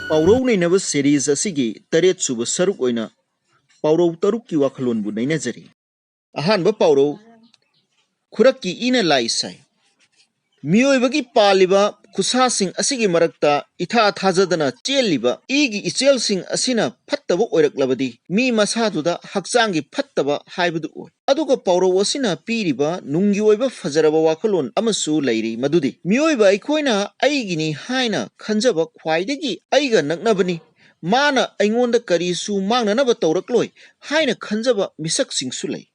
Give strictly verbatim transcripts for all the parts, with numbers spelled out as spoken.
ꯄꯥꯎꯔꯧ ꯅꯩꯅꯕ ꯁꯦꯔꯤꯁ ꯑꯁꯤꯒꯤ ꯇꯔꯦꯠ ꯁꯨꯕ ꯁꯔꯨꯛ ꯑꯣꯏꯅ ꯄꯥꯎꯔꯧ ꯇꯔꯨꯛꯀꯤ ꯋꯥꯈꯜꯂꯣꯟꯕꯨ ꯅꯩꯅꯖꯔꯤ꯫ ꯑꯍꯥꯟꯕ ꯄꯥꯎꯔꯧ, ꯈꯨꯔꯛꯀꯤ ꯏꯅ ꯂꯥꯏ ꯁꯥꯏ꯫ ꯃꯤꯑꯣꯏꯕꯒꯤ ꯄꯥꯜꯂꯤꯕ ꯈꯨꯠꯁꯥꯁꯤꯡ ꯑꯁꯤꯒꯤ ꯃꯔꯛꯇ ꯏꯊꯥ ꯊꯥꯖꯗꯅ ꯆꯦꯜꯂꯤꯕ ꯏꯒꯤ ꯏꯆꯦꯜꯁꯤꯡ ꯑꯁꯤꯅ ꯐꯠꯇꯕ ꯑꯣꯏꯔꯛꯂꯕꯗꯤ, ꯃꯤ ꯃꯁꯥꯗꯨꯗ ꯍꯛꯆꯥꯡꯒꯤ ꯐꯠꯇꯕ ꯍꯥꯏꯕꯗꯨ ꯑꯣꯏ꯫ ꯑꯗꯨꯒ ꯄꯥꯎꯔꯧ ꯑꯁꯤꯅ ꯄꯤꯔꯤꯕ ꯅꯨꯡꯒꯤ ꯑꯣꯏꯕ ꯐꯖꯔꯕ ꯋꯥꯈꯜꯂꯣꯟ ꯑꯃꯁꯨ ꯂꯩꯔꯤ, ꯃꯗꯨꯗꯤ ꯃꯤꯑꯣꯏꯕ ꯑꯩꯈꯣꯏꯅ ꯑꯩꯒꯤꯅꯤ ꯍꯥꯏꯅ ꯈꯟꯖꯕ ꯈ꯭ꯋꯥꯏꯗꯒꯤ ꯑꯩꯒ ꯅꯛꯅꯕꯅꯤ, ꯃꯥꯅ ꯑꯩꯉꯣꯟꯗ ꯀꯔꯤꯁꯨ ꯃꯥꯡꯅꯅꯕ ꯇꯧꯔꯛꯂꯣꯏ ꯍꯥꯏꯅ ꯈꯟꯖꯕ ꯃꯤꯁꯛꯁꯤꯡꯁꯨ ꯂꯩ꯫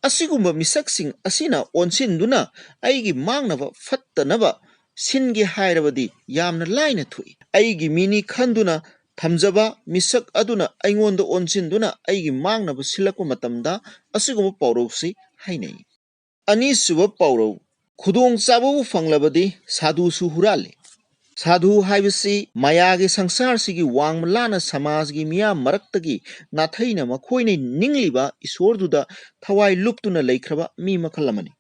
ꯑꯁꯤꯒꯨꯝꯕ ꯃꯤꯁꯛꯁꯤꯡ ꯑꯁꯤꯅ ꯑꯣꯟꯁꯤꯟꯗꯨꯅ ꯑꯩꯒꯤ ꯃꯥꯡꯅꯕ ꯐꯠꯇꯅꯕ ꯁꯤꯟꯒꯦ ꯍꯥꯏꯔꯕꯗꯤ ꯌꯥꯝꯅ ꯂꯥꯏꯅ ꯊꯣꯛꯏ꯫ ꯑꯩꯒꯤ ꯃꯤꯅꯤ ꯈꯟꯗꯨꯅ ꯊꯝꯖꯕ ꯃꯤꯁꯛ ꯑꯗꯨꯅ ꯑꯩꯉꯣꯟꯗ ꯑꯣꯟꯁꯤꯟꯗꯨꯅ ꯑꯩꯒꯤ ꯃꯥꯡꯅꯕ ꯁꯤꯜꯂꯛꯄ ꯃꯇꯝꯗ ꯑꯁꯤꯒꯨꯝꯕ ꯄꯥꯎꯔꯧꯁꯤ ꯍꯥꯏꯅꯩ꯫ ꯑꯅꯤꯁꯨꯕ ꯄꯥꯎꯔꯧ, ꯈꯨꯗꯣꯡꯆꯥꯕꯕꯨ ꯐꯪꯂꯕꯗꯤ ꯁꯥꯗꯨꯁꯨ ꯍꯨꯔꯥꯜꯂꯤ꯫ ꯁꯥꯗꯨ ꯍꯥꯏꯕꯁꯤ ꯃꯌꯥꯒꯤ ꯁꯪꯁꯥꯔꯁꯤꯒꯤ ꯋꯥꯡꯃ ꯂꯥꯅ ꯁꯃꯥꯖꯒꯤ ꯃꯤꯌꯥꯝ ꯃꯔꯛꯇꯒꯤ ꯅꯥꯊꯩꯅ ꯃꯈꯣꯏꯅ ꯅꯤꯡꯂꯤꯕ ꯏꯁꯣꯔꯗꯨꯗ ꯊꯋꯥꯏ ꯂꯨꯞꯇꯨꯅ ꯂꯩꯈ꯭ꯔꯕ ꯃꯤ ꯃꯈꯜ ꯑꯃꯅꯤ꯫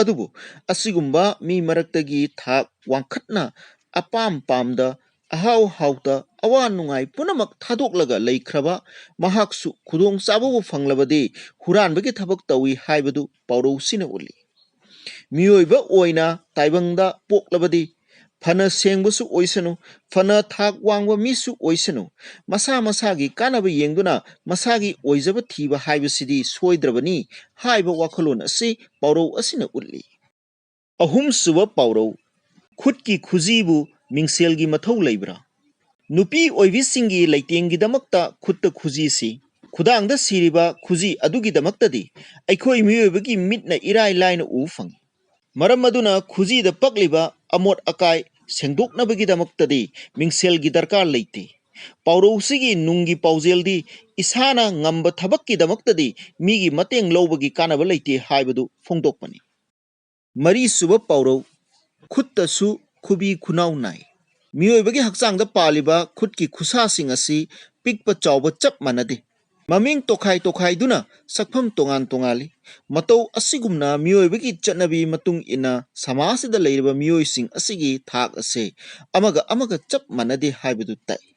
ꯑꯗꯨꯕꯨ ꯑꯁꯤꯒꯨꯝꯕ ꯃꯤ ꯃꯔꯛꯇꯒꯤ ꯊꯥꯛ ꯋꯥꯡꯈꯠꯅ ꯑꯄꯥꯝ ꯄꯥꯝꯗ ꯑꯍꯥꯎ ꯍꯥꯎꯇ ꯑꯋꯥ ꯅꯨꯡꯉꯥꯏ ꯄꯨꯝꯅꯃꯛ ꯊꯥꯗꯣꯛꯂꯒ ꯂꯩꯈ꯭ꯔꯕ ꯃꯍꯥꯛꯁꯨ ꯈꯨꯗꯣꯡꯆꯥꯕꯕꯨ ꯐꯪꯂꯕꯗꯤ ꯍꯨꯔꯥꯟꯕꯒꯤ ꯊꯕꯛ ꯇꯧꯏ ꯍꯥꯏꯕꯗꯨ ꯄꯥꯎꯔꯧꯁꯤꯅ ꯎꯠꯂꯤ꯫ ꯃꯤꯑꯣꯏꯕ ꯑꯣꯏꯅ ꯇꯥꯏꯕꯪꯗ ꯄꯣꯛꯂꯕꯗꯤ ꯐꯅ ꯁꯦꯡꯕꯁꯨ ꯑꯣꯏꯁꯅꯨ, ꯐꯅ ꯊꯥꯛ ꯋꯥꯡꯕ ꯃꯤꯁꯨ ꯑꯣꯏꯁꯅꯨ, ꯃꯁꯥ ꯃꯁꯥꯒꯤ ꯀꯥꯟꯅꯕ ꯌꯦꯡꯗꯨꯅ ꯃꯁꯥꯒꯤ ꯑꯣꯏꯖꯕ ꯊꯤꯕ ꯍꯥꯏꯕꯁꯤꯗꯤ ꯁꯣꯏꯗ꯭ꯔꯕꯅꯤ ꯍꯥꯏꯕ ꯋꯥꯈꯜꯂꯣꯟ ꯑꯁꯤ ꯄꯥꯎꯔꯧ ꯑꯁꯤꯅ ꯎꯠꯂꯤ꯫ ꯑꯍꯨꯝꯁꯨꯕ ꯄꯥꯎꯔꯧ, ꯈꯨꯠꯀꯤ ꯈꯨꯖꯤꯕꯨ ꯃꯤꯡꯁꯦꯜꯒꯤ ꯃꯊꯧ ꯂꯩꯕ꯭ꯔꯥ? ꯅꯨꯄꯤ ꯑꯣꯏꯕꯤꯁꯤꯡꯒꯤ ꯂꯩꯇꯦꯡꯒꯤꯗꯃꯛꯇ ꯈꯨꯠꯇ ꯈꯨꯖꯤꯁꯤ, ꯈꯨꯗꯥꯡꯗ ꯁꯤꯔꯤꯕ ꯈꯨꯖꯤ ꯑꯗꯨꯒꯤꯗꯃꯛꯇꯗꯤ ꯑꯩꯈꯣꯏ ꯃꯤꯑꯣꯏꯕꯒꯤ ꯃꯤꯠꯅ ꯏꯔꯥꯏ ꯂꯥꯏꯅ ꯎꯕ ꯐꯪꯏ꯫ ꯃꯔꯝ ꯑꯗꯨꯅ ꯈꯨꯖꯤꯗ ꯄꯛꯂꯤꯕ ꯑꯃꯣꯠ ꯑꯀꯥꯏ ꯁꯦꯡꯗꯣꯛꯅꯕꯒꯤꯗꯃꯛꯇꯗꯤ ꯃꯤꯡꯁꯦꯜꯒꯤ ꯗꯔꯀꯥꯔ ꯂꯩꯇꯦ꯫ ꯄꯥꯎꯔꯧꯁꯤꯒꯤ ꯅꯨꯡꯒꯤ ꯄꯥꯎꯖꯦꯜꯗꯤ ꯏꯁꯥꯅ ꯉꯝꯕ ꯊꯕꯛꯀꯤꯗꯃꯛꯇꯗꯤ ꯃꯤꯒꯤ ꯃꯇꯦꯡ ꯂꯧꯕꯒꯤ ꯀꯥꯟꯅꯕ ꯂꯩꯇꯦ ꯍꯥꯏꯕꯗꯨ ꯐꯣꯡꯗꯣꯛꯄꯅꯤ꯫ ꯃꯔꯤꯁꯨꯕ ꯄꯥꯎꯔꯧ, ꯈꯨꯠꯇꯁꯨ ꯈꯨꯕꯤ ꯈꯨꯅꯥꯎ ꯅꯥꯏ꯫ ꯃꯤꯑꯣꯏꯕꯒꯤ ꯍꯛꯆꯥꯡꯗ ꯄꯥꯜꯂꯤꯕ ꯈꯨꯠꯀꯤ ꯈꯨꯠꯁꯥꯁꯤꯡ ꯑꯁꯤ ꯄꯤꯛꯄ ꯆꯥꯎꯕ ꯆꯞ ꯃꯥꯟꯅꯗꯦ꯫ ꯃꯃꯤꯡ ꯇꯣꯈꯥꯏ ꯇꯣꯈꯥꯏꯗꯨꯅ ꯁꯛꯐꯝ ꯇꯣꯉꯥꯟ ꯇꯣꯉꯥꯜꯂꯤ꯫ ꯃꯇꯧ ꯑꯁꯤꯒꯨꯝꯅ ꯃꯤꯑꯣꯏꯕꯒꯤ ꯆꯠꯅꯕꯤ ꯃꯇꯨꯡ ꯏꯟꯅ ꯁꯃꯥꯖꯁꯤꯗ ꯂꯩꯔꯤꯕ ꯃꯤꯑꯣꯏꯁꯤꯡ ꯑꯁꯤꯒꯤ ꯊꯥꯛ ꯑꯁꯦ ꯑꯃꯒ ꯑꯃꯒ ꯆꯞ ꯃꯥꯟꯅꯗꯦ ꯍꯥꯏꯕꯗꯨ ꯇꯥꯛꯏ꯫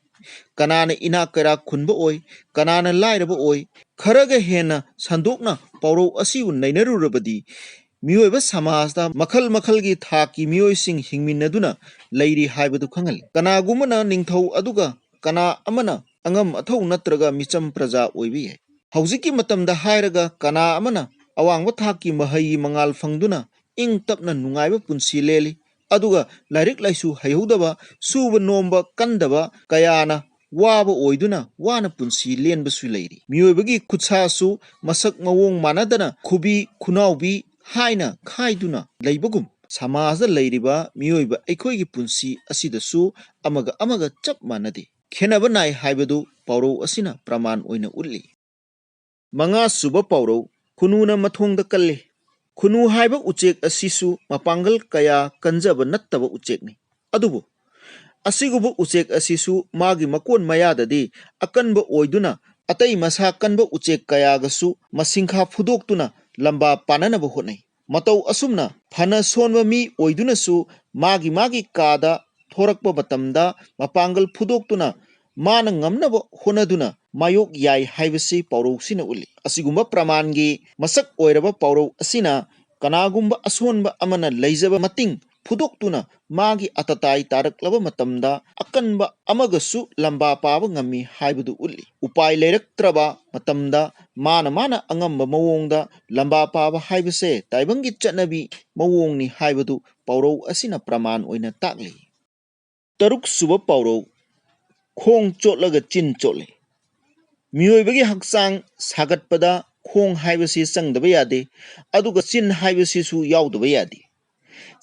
ꯀꯅꯥꯅ ꯏꯅꯥꯛ ꯀꯩꯔꯥꯛ ꯈꯨꯟꯕ ꯑꯣꯏ, ꯀꯅꯥꯅ ꯂꯥꯏꯔꯕ ꯑꯣꯏ, ꯈꯔꯒ ꯍꯦꯟꯅ ꯁꯟꯗꯣꯛꯅ ꯄꯥꯎꯔꯧ ꯑꯁꯤꯕꯨ ꯅꯩꯅꯔꯨꯔꯕꯗꯤ ꯃꯤꯑꯣꯏꯕ ꯁꯃꯥꯖꯇ ꯃꯈꯜ ꯃꯈꯜꯒꯤ ꯊꯥꯛꯀꯤ ꯃꯤꯑꯣꯏꯁꯤꯡ ꯍꯤꯡꯃꯤꯟꯅꯗꯨꯅ ꯂꯩꯔꯤ ꯍꯥꯏꯕꯗꯨ ꯈꯪꯍꯜꯂꯤ꯫ ꯀꯅꯥꯒꯨꯝꯕꯅ ꯅꯤꯡꯊꯧ ꯑꯗꯨꯒ ꯀꯅꯥ ꯑꯃꯅ ꯑꯉꯝ ꯑꯊꯧ ꯅꯠꯇ꯭ꯔꯒ ꯃꯤꯆꯝ ꯄ꯭ꯔꯖꯥ ꯑꯣꯏꯕ ꯌꯥꯏ꯫ ꯍꯧꯖꯤꯛꯀꯤ ꯃꯇꯝꯗ ꯍꯥꯏꯔꯒ ꯀꯅꯥ ꯑꯃꯅ ꯑꯋꯥꯡꯕ ꯊꯥꯛꯀꯤ ꯃꯍꯩꯒꯤ ꯃꯉꯥꯜ ꯐꯪꯗꯨꯅ ꯏꯪ ꯇꯞꯅ ꯅꯨꯡꯉꯥꯏꯕ ꯄꯨꯟꯁꯤ ꯂꯦꯜꯂꯤ, ꯑꯗꯨꯒ ꯂꯥꯏꯔꯤꯛ ꯂꯥꯏꯁꯨ ꯍꯩꯍꯧꯗꯕ, ꯁꯨꯕ ꯅꯣꯝꯕ ꯀꯟꯗꯕ ꯀꯌꯥꯅ ꯋꯥꯕ ꯑꯣꯏꯗꯨꯅ ꯋꯥꯅ ꯄꯨꯟꯁꯤ ꯂꯦꯟꯕꯁꯨ ꯂꯩꯔꯤ꯫ ꯃꯤꯑꯣꯏꯕꯒꯤ ꯈꯨꯠꯁꯥꯁꯨ ꯃꯁꯛ ꯃꯑꯣꯡ ꯃꯥꯟꯅꯗꯅ ꯈꯨꯕꯤ ꯈꯨꯅꯥꯎꯕꯤ ꯍꯥꯏꯅ ꯈꯥꯏꯗꯨꯅ ꯂꯩꯕꯒꯨꯝ, ꯁꯃꯥꯖꯗ ꯂꯩꯔꯤꯕ ꯃꯤꯑꯣꯏꯕ ꯑꯩꯈꯣꯏꯒꯤ ꯄꯨꯟꯁꯤ ꯑꯁꯤꯗꯁꯨ ꯑꯃꯒ ꯑꯃꯒ ꯆꯞ ꯃꯥꯟꯅꯗꯦ, ꯈꯦꯠꯅꯕ ꯅꯥꯏ ꯍꯥꯏꯕꯗꯨ ꯄꯥꯎꯔꯧ ꯑꯁꯤꯅ ꯄ꯭ꯔꯃꯥꯟ ꯑꯣꯏꯅ ꯎꯠꯂꯤ꯫ ꯃꯉꯥꯁꯨꯕ ꯄꯥꯎꯔꯧ, ꯈꯨꯅꯨꯅ ꯃꯊꯣꯡꯗ ꯀꯜꯂꯤ꯫ ꯈꯨꯅꯨ ꯍꯥꯏꯕ ꯎꯆꯦꯛ ꯑꯁꯤꯁꯨ ꯃꯄꯥꯡꯒꯜ ꯀꯌꯥ ꯀꯟꯖꯕ ꯅꯠꯇꯕ ꯎꯆꯦꯛꯅꯤ꯫ ꯑꯗꯨꯕꯨ ꯑꯁꯤꯒꯨꯝꯕ ꯎꯆꯦꯛ ꯑꯁꯤꯁꯨ ꯃꯥꯒꯤ ꯃꯀꯣꯟ ꯃꯌꯥꯗꯗꯤ ꯑꯀꯟꯕ ꯑꯣꯏꯗꯨꯅ ꯑꯇꯩ ꯃꯁꯥ ꯀꯟꯕ ꯎꯆꯦꯛ ꯀꯌꯥꯒꯁꯨ ꯃꯁꯤꯡꯈꯥ ꯐꯨꯗꯣꯛꯇꯨꯅ ꯂꯝꯕꯥ ꯄꯥꯅꯅꯕ ꯍꯣꯠꯅꯩ꯫ ꯃꯇꯧ ꯑꯁꯨꯝꯅ ꯐꯅ ꯁꯣꯟꯕ ꯃꯤ ꯑꯣꯏꯗꯨꯅꯁꯨ ꯃꯥꯒꯤ ꯃꯥꯒꯤ ꯀꯥꯗ ꯊꯣꯔꯛꯄ ꯃꯇꯝꯗ ꯃꯄꯥꯡꯒꯜ ꯐꯨꯗꯣꯛꯇꯨꯅ ꯃꯥꯅ ꯉꯝꯅꯕ ꯍꯣꯠꯅꯗꯨꯅ ꯃꯥꯌꯣꯛ ꯌꯥꯏ ꯍꯥꯏꯕꯁꯤ ꯄꯥꯎꯔꯧꯁꯤꯅ ꯎꯠꯂꯤ꯫ ꯑꯁꯤꯒꯨꯝꯕ ꯄ꯭ꯔꯃꯥꯟꯒꯤ ꯃꯁꯛ ꯑꯣꯏꯔꯕ ꯄꯥꯎꯔꯧ ꯑꯁꯤꯅ ꯀꯅꯥꯒꯨꯝꯕ ꯑꯁꯣꯟꯕ ꯑꯃꯅ ꯂꯩꯖꯕ ꯃꯇꯤꯡ ꯐꯨꯗꯣꯛꯇꯨꯅ ꯃꯥꯒꯤ ꯑꯇꯇꯥꯏ ꯇꯥꯔꯛꯂꯕ ꯃꯇꯝꯗ ꯑꯀꯟꯕ ꯑꯃꯒꯁꯨ ꯂꯝꯕꯥ ꯄꯥꯕ ꯉꯝꯃꯤ ꯍꯥꯏꯕꯗꯨ ꯎꯠꯂꯤ꯫ ꯎꯄꯥꯏ ꯂꯩꯔꯛꯇ꯭ꯔꯕ ꯃꯇꯝꯗ ꯃꯥꯅ ꯃꯥꯅ ꯑꯉꯝꯕ ꯃꯑꯣꯡꯗ ꯂꯝꯕꯥ ꯄꯥꯕ ꯍꯥꯏꯕꯁꯦ ꯇꯥꯏꯕꯪꯒꯤ ꯆꯠꯅꯕꯤ ꯃꯑꯣꯡꯅꯤ ꯍꯥꯏꯕꯗꯨ ꯄꯥꯎꯔꯧ ꯑꯁꯤꯅ ꯄ꯭ꯔꯃꯥꯟ ꯑꯣꯏꯅ ꯇꯥꯛꯂꯤ꯫ ꯇꯔꯨꯛꯁꯨꯕ ꯄꯥꯎꯔꯧ, ꯈꯣꯡ ꯆꯣꯠꯂꯒ ꯆꯤꯟ ꯆꯣꯠꯂꯤ꯫ ꯃꯤꯑꯣꯏꯕꯒꯤ ꯍꯛꯆꯥꯡ ꯁꯥꯒꯠꯄꯗ ꯈꯣꯡ ꯍꯥꯏꯕꯁꯤ ꯆꯪꯗꯕ ꯌꯥꯗꯦ, ꯑꯗꯨꯒ ꯆꯤꯟ ꯍꯥꯏꯕꯁꯤꯁꯨ ꯌꯥꯎꯗꯕ ꯌꯥꯗꯦ꯫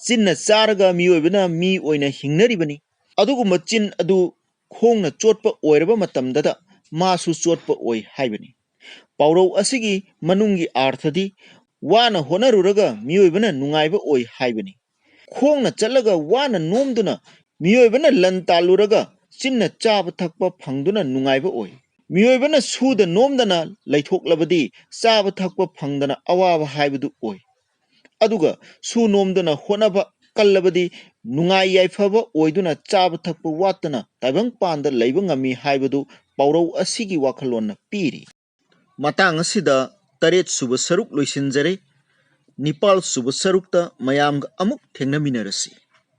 ꯆꯤꯟꯅ ꯆꯥꯔꯒ ꯃꯤꯑꯣꯏꯕꯅ ꯃꯤ ꯑꯣꯏꯅ ꯍꯤꯡꯅꯔꯤꯕꯅꯤ꯫ ꯑꯗꯨꯒꯨꯝꯕ ꯆꯤꯟ ꯑꯗꯨ ꯈꯣꯡꯅ ꯆꯣꯠꯄ ꯑꯣꯏꯔꯕ ꯃꯇꯝꯗꯗ ꯃꯥꯁꯨ ꯆꯣꯠꯄ ꯑꯣꯏ ꯍꯥꯏꯕꯅꯤ꯫ ꯄꯥꯎꯔꯧ ꯑꯁꯤꯒꯤ ꯃꯅꯨꯡꯒꯤ ꯑꯥꯔꯊꯗꯤ ꯋꯥꯅ ꯍꯣꯠꯅꯔꯨꯔꯒ ꯃꯤꯑꯣꯏꯕꯅ ꯅꯨꯡꯉꯥꯏꯕ ꯑꯣꯏ ꯍꯥꯏꯕꯅꯤ꯫ ꯈꯣꯡꯅ ꯆꯠꯂꯒ ꯋꯥꯅ ꯅꯣꯝꯗꯨꯅ ꯃꯤꯑꯣꯏꯕꯅ ꯂꯟ ꯇꯥꯜꯂꯨꯔꯒ ꯆꯤꯟꯅ ꯆꯥꯕ ꯊꯛꯄ ꯐꯪꯗꯨꯅ ꯅꯨꯡꯉꯥꯏꯕ ꯑꯣꯏ꯫ ꯃꯤꯑꯣꯏꯕꯅ ꯁꯨꯗ ꯅꯣꯝꯗꯅ ꯂꯩꯊꯣꯛꯂꯕꯗꯤ ꯆꯥꯕ ꯊꯛꯄ ꯐꯪꯗꯅ ꯑꯋꯥꯕ ꯍꯥꯏꯕꯗꯨ ꯑꯣꯏ꯫ ꯑꯗꯨꯒ ꯁꯨ ꯅꯣꯝꯗꯅ ꯍꯣꯠꯅꯕ ꯀꯜꯂꯕꯗꯤ ꯅꯨꯡꯉꯥꯏ ꯌꯥꯏꯐꯕ ꯑꯣꯏꯗꯨꯅ ꯆꯥꯕ ꯊꯛꯄ ꯋꯥꯠꯇꯅ ꯇꯥꯏꯕꯪ ꯄꯥꯟꯗ ꯂꯩꯕ ꯉꯝꯃꯤ ꯍꯥꯏꯕꯗꯨ ꯄꯥꯎꯔꯧ ꯑꯁꯤꯒꯤ ꯋꯥꯈꯜꯂꯣꯟꯅ ꯄꯤꯔꯤ꯫ ꯃꯇꯥꯡ ꯑꯁꯤꯗ ꯇꯔꯦꯠ ꯁꯨꯕ ꯁꯔꯨꯛ ꯂꯣꯏꯁꯤꯟꯖꯔꯦ꯫ ꯅꯤꯄꯥꯜ ꯁꯨꯕ ꯁꯔꯨꯛꯇ ꯃꯌꯥꯝꯒ ꯑꯃꯨꯛ ꯊꯦꯡꯅꯃꯤꯟꯅꯔꯁꯤ꯫